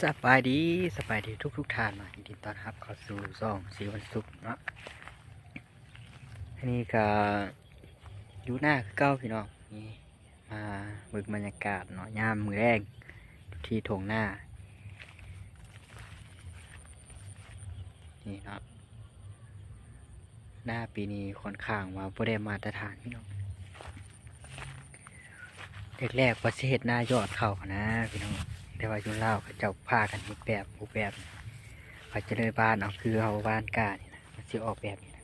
ສະບາຍດີ ສະບາຍດີທຸກໆທ່ານເນາະ, ຍິນດີຕ້ອນຮັບເຂົ້າສູ່ຊ່ອງສີວັນສຸກເນາະ. ອັນນີ້ກະຢູ່ນາຄືເກົ່າພີ່ນ້ອງ, ນີ້ມາເບິ່ງບັນຍາກາດເນາະ ຍາມມື້ແລງທີ່ທົ່ງນາ ນີ້ເນາະ. ນາປີນີ້ຂ້ອນຂ້າງວ່າບໍ່ໄດ້ມາດຕະຖານພີ່ນ້ອງ. ແລກໆວ່າຊິເຮັດນາຍອດເຂົ້າຫັ້ນນະພີ່ນ້ອງ, ແຕ່ວ່າຢູ່ລາວເຂົາເຈົ້າພາກັນເຮັດແບບຮູບແບບ ເຂົາຈະເລີຍຫວ່ານເອົາ ຄືເຮົາຫວ່ານກ້ານີ້ນະ ມັນຊິອອກແບບນີ້ນະ.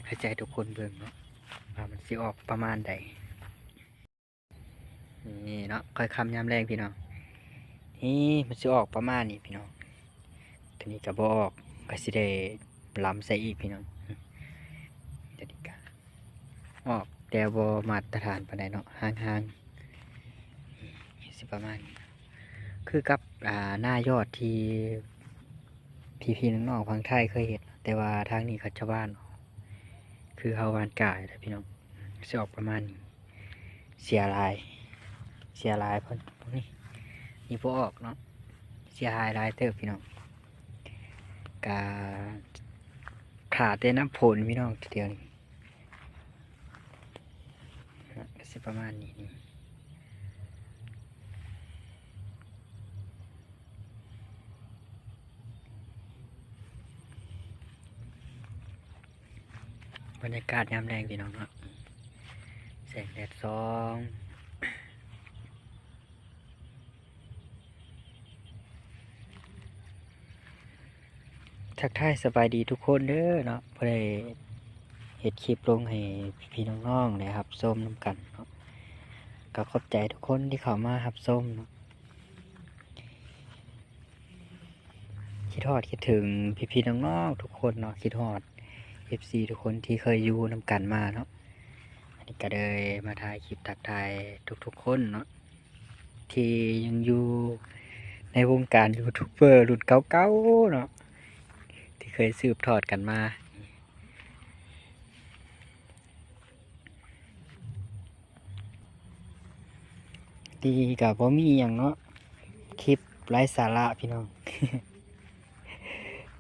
ໃຫ້ໃຈທຸກຄົນເບິ່ງເນາະ ວ່າມັນຊິອອກປະມານໃດ. ນີ້ເນາະ ຄ່ອຍຄ່ຳຍາມແລງພີ່ນ້ອງ, ນີ້ມັນຊິອອກປະມານນີ້ພີ່ນ້ອງ. ໂຕນີ້ກະບໍ່ອອກ ກະຊິໄດ້ລຳໃສ່ອີກພີ່ນ້ອງ. ໂຕນີ້ກະອອກແຕ່ບໍ່ມາດຕະຖານປານໃດເນາະ, ຫ່າງໆ ຊິປະມານນີ້ ຄືກັບ ອ່າ ນາຍອດທີ່ພີ່ໆນ້ອງໆຝັ່ງໄທເຄີຍເຮັດ, ແຕ່ວ່າທາງນີ້ເຂົາຈະຫວ່ານ ຄືເຮົາຫວ່ານກ້າແຫຼະພີ່ນ້ອງ, ຊິອອກປະມານນີ້. ເສຍຫຼາຍ ເສຍຫຼາຍເພິ່ນ ນີ້ ນີ້ບໍ່ອອກເນາະ, ເສຍຫາຍຫຼາຍເຕີບພີ່ນ້ອງ. ກະຖ້າແຕ່ນ້ຳຝົນພີ່ນ້ອງ ດຽວນີ້ ກະຊິປະມານນີ້. ບັນຍາກາດຍາມແລງພີ່ນ້ອງເນາະ, ແສງແດດສ່ອງ. ທັກທາຍສະບາຍດີທຸກຄົນເດີເນາະ, ພໍໄດ້ເຮັດຄລິບລົງໃຫ້ພີ່ໆນ້ອງໆໄດ້ຮັບຊົມນຳກັນເນາະ, ກໍຂອບໃຈທຸກຄົນທີ່ເຂົ້າມາຮັບຊົມເນາະ. ຄິດຮອດຄິດເຖິງພີ່ໆນ້ອງໆທຸກຄົນເນາະ, ຄິດຮອດເອັຟຊີທຸກຄົນທີ່ເຄີຍຢູ່ນຳກັນມາເນາະ. ອັນນີ້ກໍເລີຍມາຖ່າຍຄລິບທັກທາຍທຸກໆຄົນເນາະ ທີ່ຍັງຢູ່ໃນວົງການຢູທູບເບີລຸ້ນເກົ່າໆເນາະ ທີ່ເຄີຍສືບທອດກັນມາ. ດີກໍບໍ່ມີຫຍັງເນາະ, ຄລິບໄຮ້ສາລະພີ່ນ້ອງ.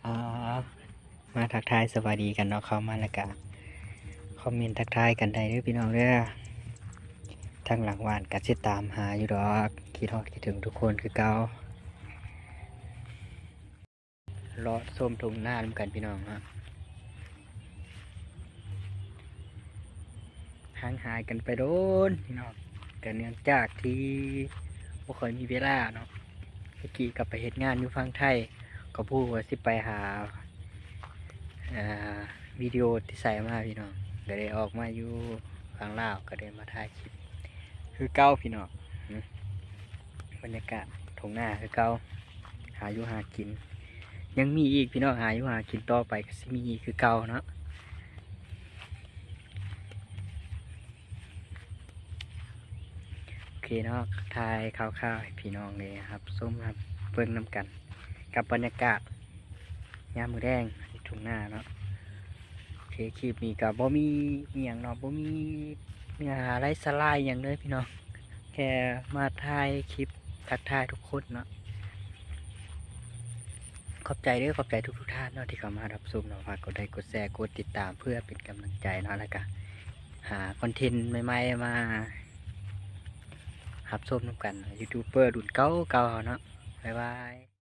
ອ່າ ມາທັກທາຍສະບາຍດີກັນເນາະ, ເຂົ້າມາແລ້ວກະຄອມເມັນທັກທາຍກັນໄດ້ເດີພີ່ນ້ອງເດີ. ທາງຫຼັງບ້ານກໍຊິຕາມຫາຢູ່ດອກ, ຄິດຮອດຄິດເຖິງທຸກຄົນຄືເກົ່າ. ເລາະຊົມທົ່ງນານຳກັນພີ່ນ້ອງເນາະ, ຫ່າງຫາຍກັນໄປດົນພີ່ນ້ອງ, ກໍເນື່ອງຈາກທີ່ບໍ່ຄ່ອຍມີເວລາເນາະ. ແຕ່ກີ້ກໍໄປເຮັດງານຢູ່ຝັ່ງໄທ, ກໍບໍ່ຮູ້ວ່າຊິໄປຫາ ອ່າ ວິດີໂອທີ່ໃສ່ມາພີ່ນ້ອງ, ກໍໄດ້ອອກມາຢູ່ຝັ່ງລາວ ກໍໄດ້ມາຖ່າຍຄລິບຄືເກົ່າພີ່ນ້ອງ. ບັນຍາກາດທົ່ງນາຄືເກົ່າ, ຫາຢູ່ຫາກິນ ຍັງມີອີກພີ່ນ້ອງ, ຫາຢູ່ຫາກິນຕໍ່ໄປກໍຊິມີອີກຄືເກົ່າເນາະ. ໂອເຄເນາະ, ຖ່າຍຂ່າວໆໃຫ້ພີ່ນ້ອງໄດ້ຮັບຊົມຮັບເບິ່ງນຳກັນ ກັບບັນຍາກາດຍາມມື້ແລງຢູ່ທົ່ງນາເນາະ. ໂອເຄ ຄລິບນີ້ກໍບໍ່ມີອີ່ຫຍັງເນາະ, ບໍ່ມີເນື້ອຫາໄລສາລະອີ່ຫຍັງເລີຍພີ່ນ້ອງ, ແຄ່ມາຖ່າຍຄລິບທັກທາຍທຸກຄົນເນາະ. ຂອບໃຈເດີ, ຂອບໃຈທຸກໆທ່ານເນາະທີ່ເຂົ້າມາຮັບຊົມເນາະ, ຝາກກົດໄລກ໌ ກົດແຊ ກົດຕິດຕາມ ເພື່ອເປັນກຳລັງໃຈເນາະ, ແລ້ວກະຫາຄອນເທັນໃໝ່ໆມາຮັບຊົມນຳກັນ, ຢູທູບເບີລຸ້ນເກົ່າໆເນາະ. ບາຍບາຍ.